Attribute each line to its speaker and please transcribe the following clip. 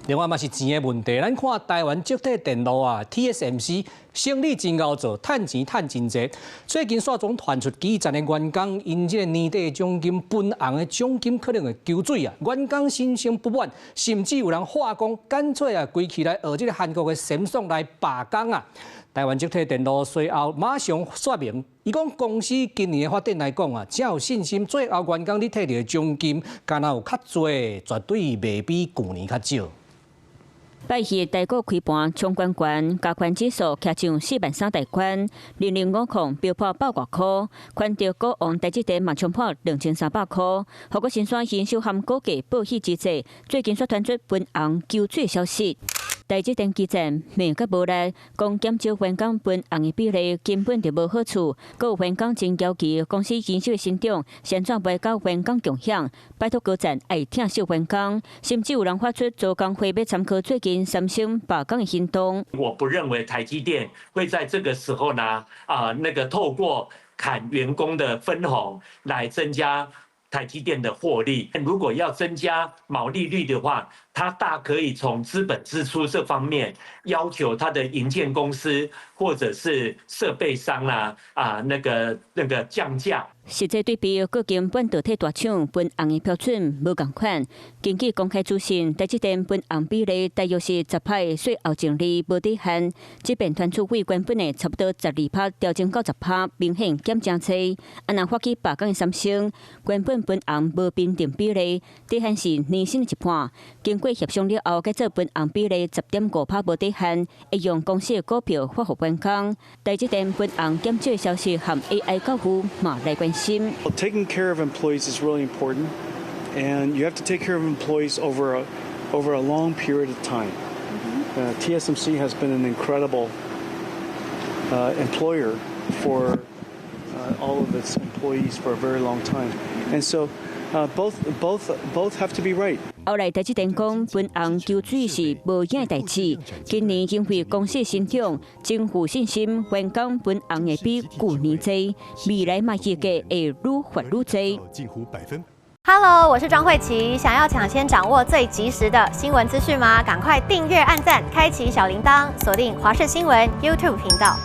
Speaker 1: 另外嘛是錢的問題，咱看台灣積體電路啊，TSMC 生理真𠢕做，趁錢趁真濟。最近煞總傳出基層的員工𪜶這个年底獎金分紅的獎金可能會勼水啊，員工心生不滿，甚至有人話講乾脆啊，規氣來學這个韓國的三星來罷工啊。台灣積體電路隨後馬上說明，伊講公司今年的發展來講啊，真有信心，最後員工你提著的獎金，敢若有較濟，絕對袂比舊年較少。
Speaker 2: 拜日台股開盤衝懸懸，加權指數徛上4萬3大關，0050飆破百外箍，環球股王台積電嘛衝破2300箍。護國神山營收和股價報喜之際，最近煞傳出分紅勼水消息。台積電基層罵甲無力，講減少員工分紅的比例根本就無好處，閣有員工真焦急，公司營收的成長，是按怎袂佮員工共享？拜託高層愛疼惜員工，甚至有人發出勞工會欲參考最近三星罷工的行動。
Speaker 3: 我不認為台積電會在這個時候呢，那個透過砍員工的分紅來增加台積電的獲利。如果要增加毛利率的話，它大可以從資本支出這方面要求它的營建公司或者是設備商啊，那個降價。
Speaker 2: 實際對比各間半導體大廠分紅的標準無仝款。根據公開資訊，台積電分紅比例大約是10趴稅後淨利無底限，這邊傳出為原本的差不多12趴調整到10趴，明顯減誠濟。啊，若發起罷工的三星，原本分紅無標定比例，底限是年薪的一半。經過協商了後，改做分紅比例10.5趴無底限，會用公司的股票發予員工。台積電分紅減少的消息和 AI 教父嘛來關心。
Speaker 4: Taking care of employees is really important, and you have to take care of employees over a long period of time. TSMC has been an incredible employer for all of its employees for a very long time, and so both have to be right.
Speaker 2: 後來台積電講分紅勼水是無影的代誌。今年因為公司成長，真有信心員工分紅會比舊年濟，未來嘛預計會愈發愈濟。
Speaker 5: Hello，我是莊慧琪，想要搶先掌握最及時的新聞資訊嗎？趕快訂閱、按讚、開啟小鈴鐺，鎖定華視新聞 YouTube 頻道。